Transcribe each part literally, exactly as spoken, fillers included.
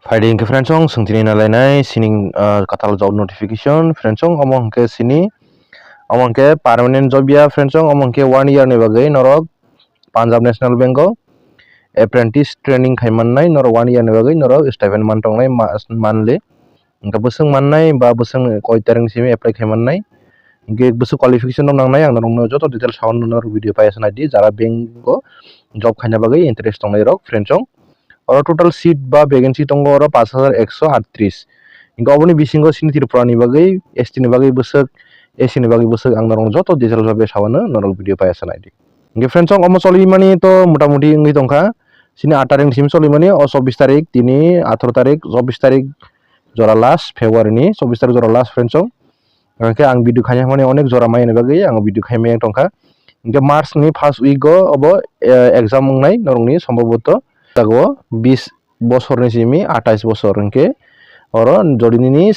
Phaidi hwnkhe friends, chwng swngchini nalainai sining, ah, kwtal job notification. Friends, omo hwnkhe sini, omo hwnkhe permanent job ya friends, omo hwnkhe one year ni bagwi norok Punjab National Bank o apprentice training khai mannai, norok one year ni bagwi norok stipend man tongnai ma-, monthly. Hwnkhe bwswk mannai ba bwswk koi tarik simi apply khai mannai, hwnkhe bwswk qualification rok nangnai, ang norokno joto details sawi norok video pai aswk naidi, jara bank o job khaina bagwi interest tongnai rok friends, chwng. Oro total seat ba vacancy tongo oro pash hajar ekso aat tris. Hwnkhe oboni bisingo sini Tripura ni bagwi, S T ni bagwi bwswk, A C ni bagwi bwswk, ang norokno joto details o be sawano norok video pai aswk naidi. Hwnkhe friends, chwng omo choli mani to motamuti wngwi tongkha. Sini aat tarik ni simi choli mani, o chobbish tarik, tini atharo tarik, chobbish tarik jora last, February ni chobbish tarik jora last friends, chwng. Hwnkhe ang video khaina hwnmani onek jora maya ni bagwi ang video khaimaya tongkha. Hwnkhe March ni first week o obo, eh, exam wngnai norokni sombhoboto. Jago bis bosorni simi atais bosor hwnkhe oro jodi nini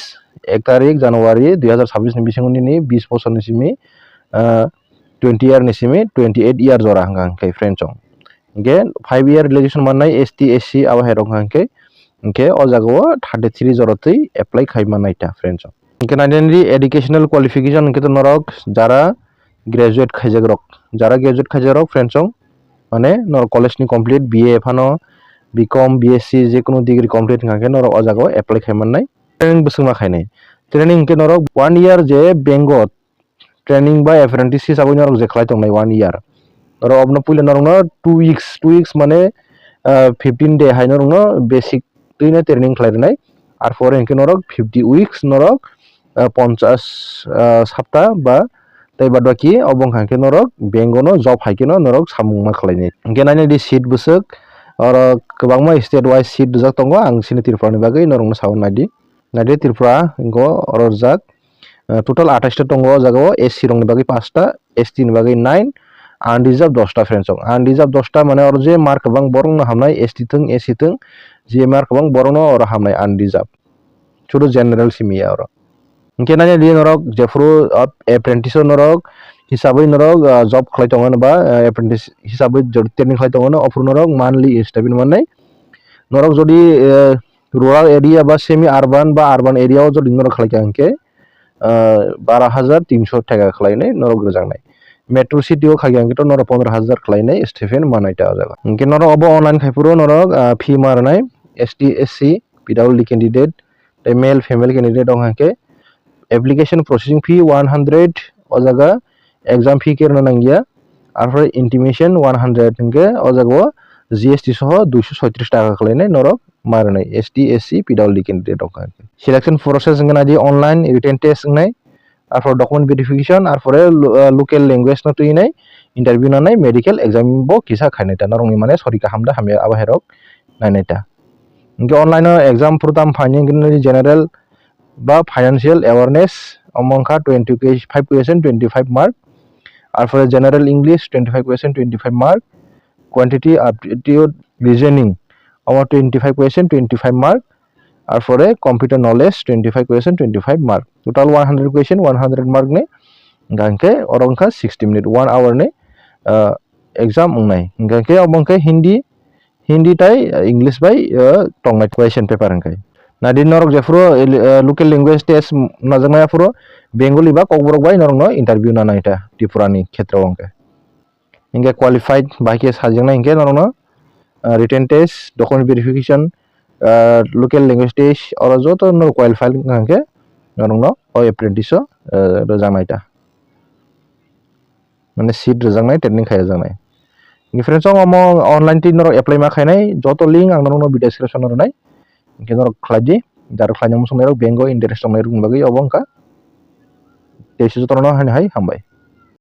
ek tarik January dui hazar chabbish ni bisingo nini bis bosorni simi, ah, twenty year ni simi twenty eight year jora hwnkha hwnkhe friends, chwng. Hwnkhe five year relaxation mannai S T, S C abo hai rok hwnkha hwnkhe, hwnkhe o jagao thirty three jora twi apply khai mannai ta friends, chwng. Hwnkhe nainani educational qualification hwnkhe to norok jara graduate khaijak rok, jara graduate khaijak rok friends, chwng, mane norok college ni complete B A phano, B Com, B S C, je kunu degree complete hwnkha khe norok o jagao apply khai mannai, training bwswk ma khainai. Training hwnkhe norok one year je bank o training ba apprentice hisabwi norok je khlai tongnai one year, norok obno puila norokno two weeks, two weeks mane, ah, fifteen day hai norokno basic twino training khlai rwnai. Arpore hwnkhe norok fifty weeks norok, ah, ponchash, ah, sapta ba tei baad baki obo wngkha hwnkhe norok bank o no job hai kheno norok samung ma khlainai. Hwnkhe nainai di seat bwswk, oro kwbangma state wise seat rijak tongo, ang sini Tripura ni bagwi norokno sawi naidi. Naidi Tripura hwnkhe oro rijak, ah, total atais ta tongo o jagao, S C rokni bagwi paanch ta, S T ni bagwi nine, unreserved dos ta friends, chwng. Unreserved dos ta mane oro je mark kwbang borokno hamnai, S T thwng, S C thwng, je mark kwbang borokno oro hamnai unreserved. Sudu general simi ya oro. Hwnkhe nani di norok jephuru, ah, apprentice o norok hisabwi norok, ah, job khlai tongo ba, ah, apprentice hisabwi jodi training khlai tongo, ophuru norok monthly stipend mannai. Norok jodi, eh, rural area ba semi urban ba urban area o jodi norok khlai kha hwnkhe, ah, baro hajar tinso theka khlainai norok rwjaknai. Metro city o khaikha hwnkhe to norok pondro hajar khlainai stipend manai ta o jaga. Hwnkhe norok obo online khai phuru norok, ah, fee ma rwnai, S T, S C, P W D candidate, tei male female candidate wng kha hwnkhe application processing fee one hundred o jaga, exam fee khe rwna nangya, arpore intimation one hundred hwnkhe o jaga o G S T soho duiso soitris taka khlainai norok ma rwnai S T, S C, P W D candidate rok kha. Selection process wngkha naidi online written test wngnai, arpore document verification, arpore lo-, ah, local language no twi nai interview nanai, medical exam bo kisa khainai ta norokni mane sori kaham da hamya abo hai rok nainai ta. Hwnkhe online o exam phuru tamo phainai hwnkhe nini general ba financial awareness omo wngkha twenty five question twenty five mark, arpore general English twenty five question twenty five mark, quantity aptitude reasoning omo twenty five question twenty five mark, arpore computer knowledge twenty five question twenty five mark, total one hundred question one hundred mark ni, hwnkhe oro wngkha sixty minute, one hour ni, ah, exam wngnai. Hwnkhe omo wngkha Hindi, Hindi tai, ah, English bai, ah, tongnai question paper hwnkhe. Nadi norok jephuru, ah, local language test najaknai aphuru Bengali ba Kokborok bai norokno interview nanai ta Tripura ni khetreo hwnkhe. Hingke qualified bai khe sajaknai hingke norokno, ah, written test, document verification, ah, local language test, oro joto norok qualified wngkha hingke norokno o apprentice o, ah, rwjaknai ta. Mane seat rwjaknai, training khai rwjaknai. Hingke friends, omo online twi norok apply ma khainai, joto link ang norokno video description o rwnai. Hingke norok khlai di, jaro khlaina muchung nairok, bank o interest tong nairok ni bagwi obo wngkha. Tei se jotono haino hai hambai.